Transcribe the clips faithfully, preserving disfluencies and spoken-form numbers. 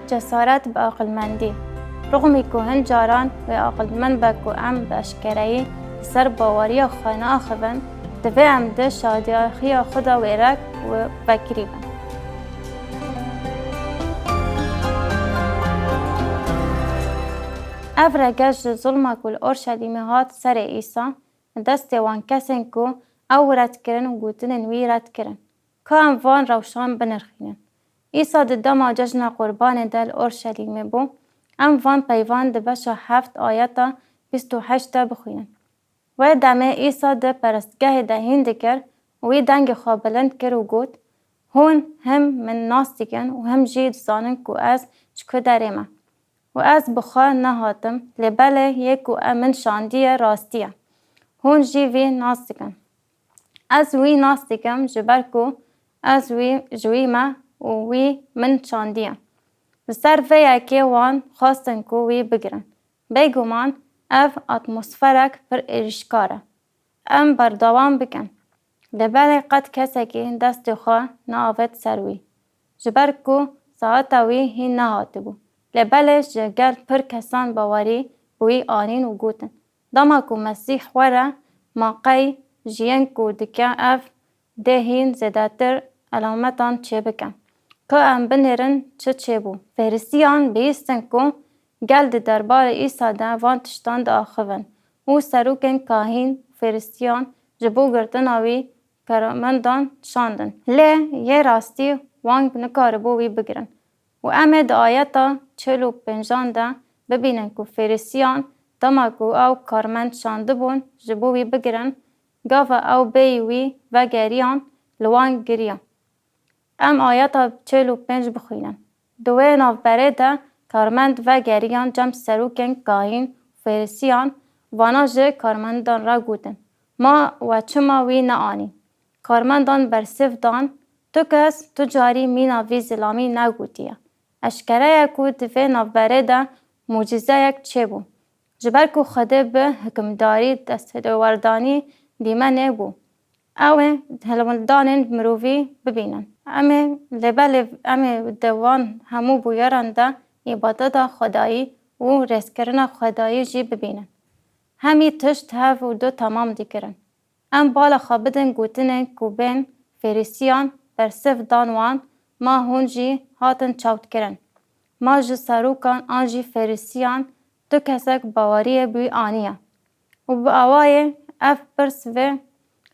Cesaret bi aqilmendî. Rixmî ku hin caran wê aqilmend be ku em bi eşkereyî li ser baweriya xwe naaxivin, divê em di şadiyaxiya xwe de wêrek û vekirî bin. Ev rege ji zulma ku li Orşelîmê hat serê Îsa, destê wan kesên ku ew red kirin û gotinên wî red kirin. Ka em van rewşan binirxînin. Îsa di dema cejna Qurbanê de li Orşelîmê bû. Em van peyvan di beşa heft ayeta bîst û heşt de bixwînin. Wê demê Îsa di perestgehê de hîn dikir û wî dengê xwe bilind kir û got, Hûn him min nas dikin û him jî dizanin ku ez ji ku derê me. Û ez bi xwe nehatim, lê belê yê ku e min şandiye rastî ye. Hûn jî vî nas dikin. Ez wî nas dikim, ji ber ku ez wî, ji wî me û wî min şandiye. Li ser vê yekê wan xwestin ku wî bigirin. Bêguman ev atmosferek pir êrîşkar e. Em berdewam bikin. Lê belê qet kesekî destê xwe neavêt ser wî. Ji ber ku saeta wî hîn nehatibû. Lê belê ji gel pir kesan bawerî bi wî anîn û gotin, Dema ku Mesîh were, ma qey ji yên ku dike ev dê hîn zêdetir elametan çêbike. Ka em binêrin çi çêbû. Fêrisiyan bihîstin ku gel di derbarê Îsa de van tiştan diaxivin û serokên kahîn û Fêrisiyan ji bo girtina wî karmendan şandin. Lê yê rastî wan nikaribû wî bigirin. Û em ê di ayeta çil û pêncan de bibînin ku Fêrisiyan dema ku ew karmend şandibûn ji bo wî bigirin, gava ew bêyî wî vegeriyan li wan giriya. Em ayeta çil û pênc bixwînin. Di wê navberê de karmend vegeriyan cem serokên kahîn û Fêrisiyan, vana ji karmendan re gotin, Ma we çima wî neanî? Karmendan bersiv dan, Tu kes tu carî mîna vî zilamî negotiye. Eşkere ye ku di vê navberê de mucîzeyek çêbû. Ji ber ku Xwedê bi hikimdarî destêwerdanî dîmenê bû. Ew ê hilwildanên mirovî bibînin. Em ê lê belê em ê di wan hemû bûyeran de îbadeta Xwedayî û rêzkirina Xwedayî jî bibînin. Hemî tişt hev û du temam dikirin. Em bala xwe bidin gotinên ku bên Fêrisiyan bersiv dan wan, Ma hûn jî hatin çawtkirin. Ma ji serokan an jî Fêrisiyan tu kesek baweriyê bi wî aniye. Û bi awayê ev pirs vê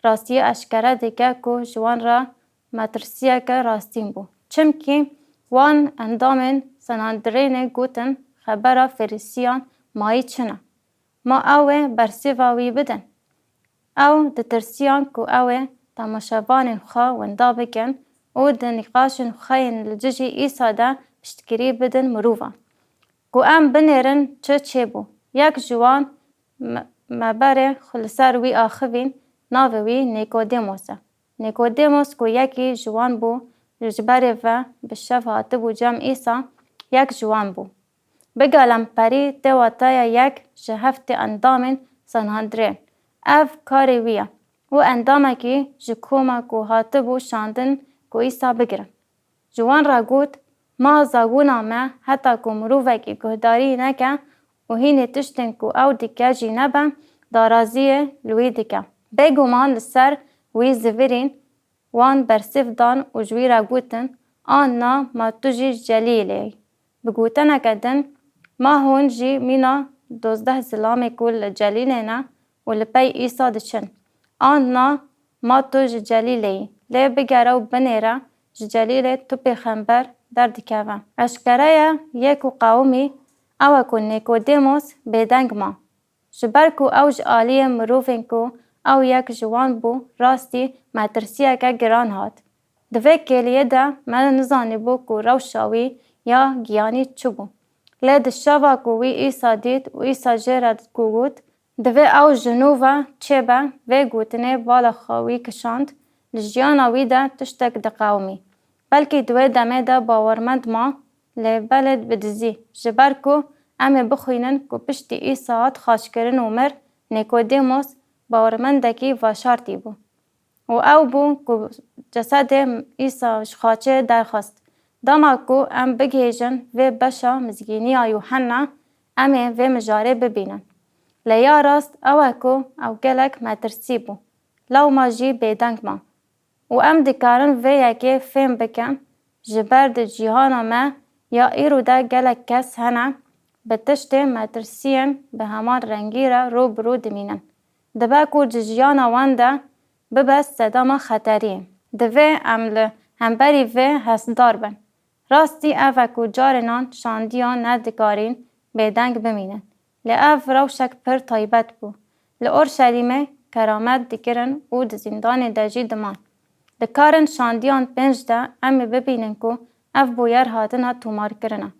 rastiyê eşkere dike ku ji wan re metirsiyeke rastîn bû. Çimkî wan endamên Sanhedrînê gotin, Xebera Fêrisiyan mayî çi ne? Ma ew ê bersîva wî bidin? Ew ditirsiyan ku ew ê temaşevanên xwe winda bikin û di nîqaşên xwe yên li dijî Îsa de piştgirî bidin mirovan. Ku em binêrin çi çêbû. Yek ji wan me-, me berê xwe li ser wî axivîn, navê wî Nîkodêmos e. Nîkodêmos ku yekî ji wan bû, ji berê ve bi şev hatibû cem Îsa, yek ji wan bû. Bi gelemperî tê wateya yek ji heftê endamên Sanhedrîn. Ev karê wî ye û endamekî ji koma ku hatibû şandin ku Îsa bigirin. Ji wan re got, Ma zabûna me heta ku mirovekî guhdarî neke û hînê tiştên ku ew dike jî nebe, daraziyê li wî dike. Bêguman li ser wî zivirîn, wan bersiv dan û ji wî re gotin, Anna, ma tu jî ji Celîlê yî? Bi gotineke din, Ma hûn jî mîna dozdeh zilamê ku li Celîlê ne û li pey Îsa diçin? Anna, ma tu ji Celîlê yî? Lê bigere û binêre, ji Celîlê tu pêxember derdikeve. Eşkere ye, yê ku qewimî, ew e ku Nîkodêmos bêdeng ma. Ji ber ku ew ji aliyê mirovên ku ew yek ji wan bû, rastî metirsiyeke giran hat. Di vê kêliyê de me nizanîbû ku rewşa wî ya giyanî çi bû. Lê di şeva ku wî Îsa dît û Îsa jê re ku got, Divê ew ji nû ve çêbe, vê gotinê bala xwe wî kişand, li jiyana wî de tiştek diqewimî. Belkî di wê demê de bawermend ma, lê belê bi dizî, ji ber ku em ê bixwînin ku piştî Îsa hat xaçkirin û mir, Nîkodêmos bawermendekî veşartî bû. Û ew bû ku cesedê Îsa ji xaçê derxist. Dema ku em bigihêjin vê beşa mizgîniya Yuhenna, em ê vê mijarê bibînin. Lê ya rast ew e ku ew gelek metirsî bû. Lewma jî bêdeng ma. Û em dikarin vê yekê fêm bikin, ji ber di cîhana me ya îro de gelek kes hene, bi tiştê metirsiyên bi heman rengî re rû bi rû dimînin. Dibe ku di jiyana wan de bibe sedema xeteriyê. Divê em li hemberî vê hestdar bin. Rastî ev e ku carênan şandiyan nedikarîn bêdeng bimînin. Lê ev rewşek pir taybet bû. Li Orşelîmê keramet dikirin û di zîndanê de jî diman. Di karên şandiyan pênc de em ê bibînin ku ev bûyer hatine tomarkirine.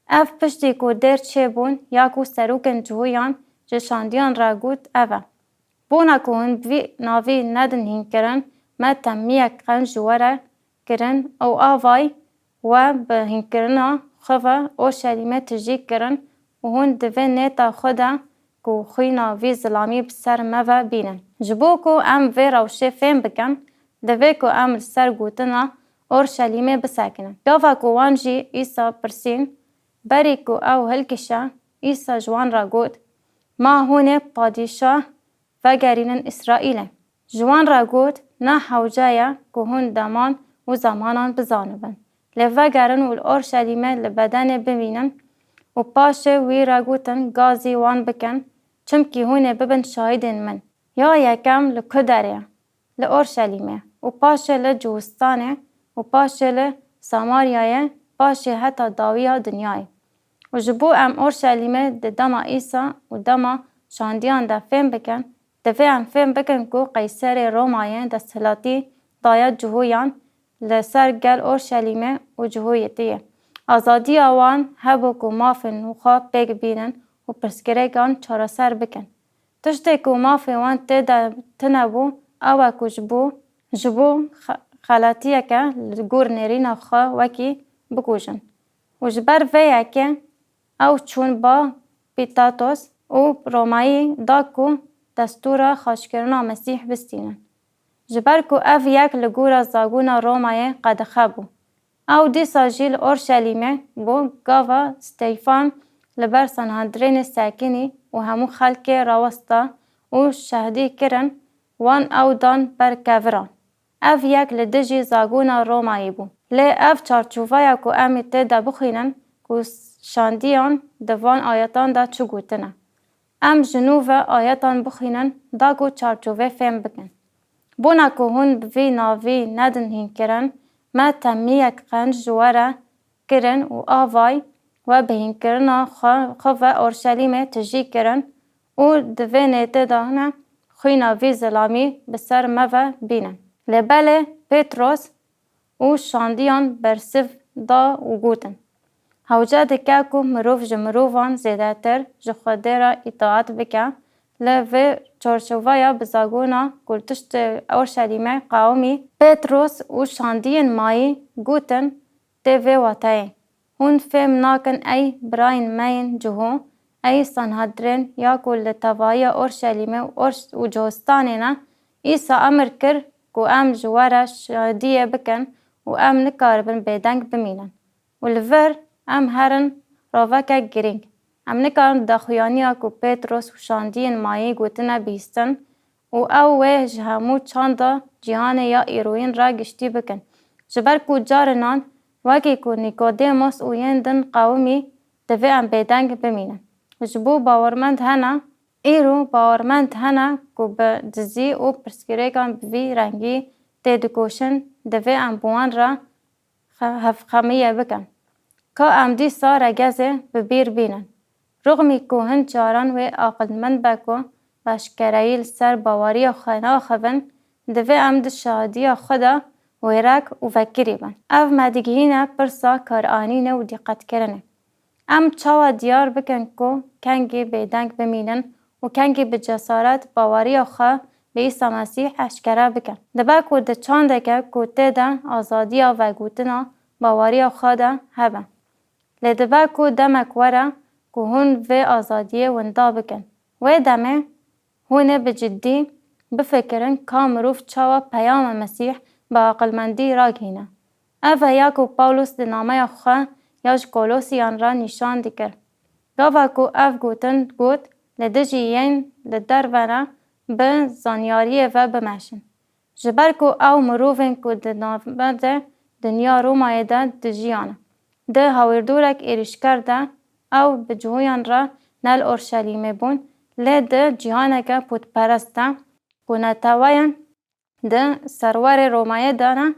Ev piştî ku dêr çêbûn ya ku serokên cihûyan ji şandiyan re got ev e. Bona ku hûn bi vî navî nedin hînkirin, me temiyek qenc ji we re kirin û avay we bi hînkirina xwe ve Orşelîmê tijî kirin û hûn di vê nêta xwe de ku xwîna vî zilamî bi ser me ve bînin. Ji bo ku em vê rewşê fêm bikin, divê ku em li ser gotina Orşelîmê bisekinin. Gava ku wan jî Îsa pirsîn, berî ku ew hilkişe, Îsa ji wan re got, Ma hûn ê padîşah vegerînin Îsraîlê. Ji wan re got, Ne hewce ye ku hûn deman û zemanan bizanibin. Lê vegerin û li Orşelîmê li bedenê bimînin û paşê wî re gotin gazî wan bikin, çimkî hûn ê bibin şahidên min. Ya yekem li ku derê ye? Li Orşelîmê û paşê li Cihûstanê û paşê li Samaryayê, paşê heta dawiya dinyayê. Û ji bo em Orşelîmê di dema Îsa û dema şandiyan de fêm bikin, divê em fêm bikin ku Qeyserê Romayê desthilatî daye cihûyan li ser gel Orşelîmê û cihûyê te ye. Azadiya wan hebû ku mafên xwe pêk bînin û pirsgirêkan çareser bikin. Tiştê ku mafê wan tê de tune bû, ew e ku ji bo, ji bo xe-, xelatiyeke li gor nêrîna xwe wekî bikujin. Û ji ber vê yekê ew çûn ba Pîlatos û Romayî da ku destûra xaçkirina Mesîh bistînin. Ji ber ku ev yek li gora zagona Romayê qedixe bû. Ew dîsa jî li Orşelîmê bû, gava Steyfan li ber Sanhedrînê sekinî û hemû xelkê rawesta û şehdî kirin, wan ew dan ber keviran. Ev yek li dijî zagona Romayê bû. Lê ev çarçoveya ku em ê tê de bixwînin ku şandiyan di van ayetan de çi gotine. Em ji nû ve ayetan bixwînin da ku çarçovê fêm bikin. Bona ku hûn bi vî navî nedin hînkirin, me temiyek qenc ji we re kirin û avay we bi hînkirina xwe, xwe ve Orşelîmê tijî kirin û di vê nêtê de ne xwîna vî zilamî bi ser me ve bînin. Lê belê Petros û şandiyan bersiv da û gotin, Hewce dike ku mirov ji mirovan zêdetir ji Xwedê re îtaat bike. Li vê çarçoveya bi zagona ku li tiştê Orşelîmê qewimî, Petros û şandiyên mayî gotin, Tê vê wateyê, hûn fêm nakin ey birayên me yên cihû, ey Sanhedrîn ya ku li tevahiya Orşelîmê û Orş-, û Cihûstanê ne, Îsa emir kir ku em ji we re şahidiyê bikin û em nikaribin bêdeng bimînin. Û li vir em herin roveke girîng. Em nikarin daxuyaniya ku Petros û şandiyên mayî gotine bihîstin û ew wê ji hemû çanda cîhanê ya îroyîn re giştî bikin. Ji ber ku carinan wekî ku Nîkodêmos û yên din qewimî, divê em bêdeng bimînin. Ji bo bawermend hene, îro bawermend hene ku bi dizî û pirsgirêkan bi vî rengî têdikoşin, divê em bi wan re xe-, hevxemiyê bikin. Ka em dîsa regezê bi bîr bînin. Rûxmî ku hin caran wê aqilmend be ku bi eşkereyî li ser baweriya xwe naxivin, divê em di şadiya xwe de wêrek û vekirî bin. Ev me digihîne pirsa karanînê û dîqetkirinê. Em çawa diyar bikin ku kengî bêdeng bimînin û kengî bi cesaret baweriya xwe bi Îsa Mesîh eşkere bikin? Dibe ku di çandeke ku tê de azadiya vegotina baweriya xwe de hebe. Lê dibe ku demek were ku hûn vê azadiyê winda bikin. Wê demê hûn ê bi ciddî bifikirin ka mirov çawa peyama Mesîh bi aqilmendî ragihîne. Ev e ya ku Pawlos di nameya xwe ya ji Kolosiyan re nîşan dikir. Gava ku ev gotin got, li dijî yên li derve ne bi zanyariyê ve bimeşin. Ji ber ku ew mirovên ku di navberdê dinya Romayê de dijiyane. Di hawîrdorek êrîşker de ew bi cihûyan re ne li Orşelîmê bûn, lê di cîhaneke pûtperest de ku neteweyên di serwerê Romayê de ne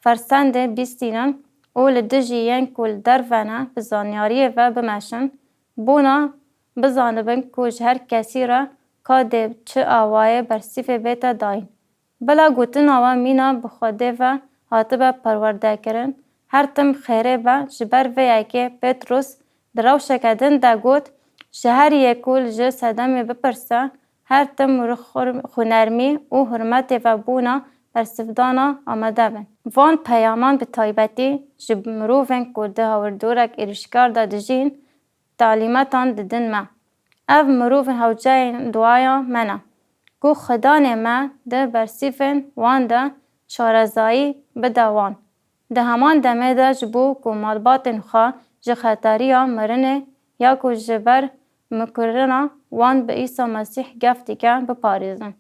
fersendê bîstînin û li dijî yên ku li derve ne bi zanyariyê ve bimeşin, bona bizanibin ku ji her kesî re ka dê bi çi awayê bersîvê bête dayîn. Bila gotina we mîna bi Xwedê ve hatibe perwerdekirin, her tim xêrê be, ji ber vê yekê Petrus di rewşeke din de got, ji her yê ku li ji sedemê bipirse, her tim ri xur-, xwenermî û hurmetê ve bona bersivdana amade bin. Van peyaman bi taybetî ji mirovên ku di hawîrdorek êrîşkar de dijîn, talîmatan didin me. Ev mirovên hewceyên duaya me ne, ku Xudanê me di bersîvên wan de şarezayî bide wan. Di heman demê de ji bo ku malbatên xwe ji xeteriya mirinê ya ku ji ber mikurina wan bi Îsa Mesîh gef dike biparêzin.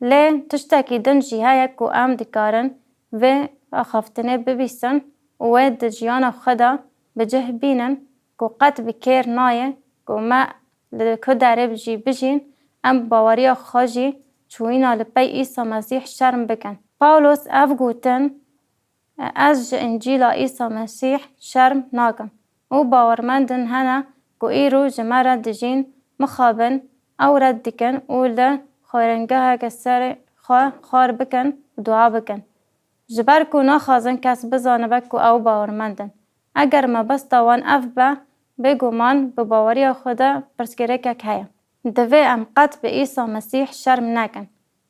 Lê tiştekî din jî heye ku em dikarin vê axaftinê bibîsin û wê di jiyana xwe de bi cih bînin ku qet bi kêr nayê ku me li ku derê jî bijîn, em bi baweriya xwe jî çûyîna li pey Îsa Mesîh şerm bikin. Pawlos ev gotin, Ez ji Încîla Îsa Mesîh şerm nakim û bawermendin hene ku îro ji me re dijîn, mixabin, ew red dikin û li xwêrengeheke serê xwe xwar bikin û dua bikin. Ji ber ku naxwazin kes bizanibe ku ew bawermend in. Eger mebesta wan ev be, bêguman bi baweriya xwe de pirsgirêkek heye. Divê em qet bi Îsa Mesîh şerm nekin.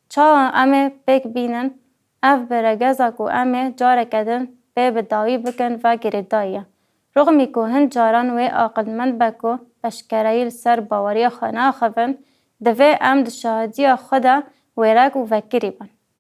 Çawa em ê pêk bînin? Ev bi regeza ku em ê careke din pê bi dawî bikin ve girêdayî ye. Rixmî ku hin caran wê aqilmend be ku eşkereyî li ser baweriya xwe naxivin, divê em di şahidiya xwe de wêrek û vekirî bin.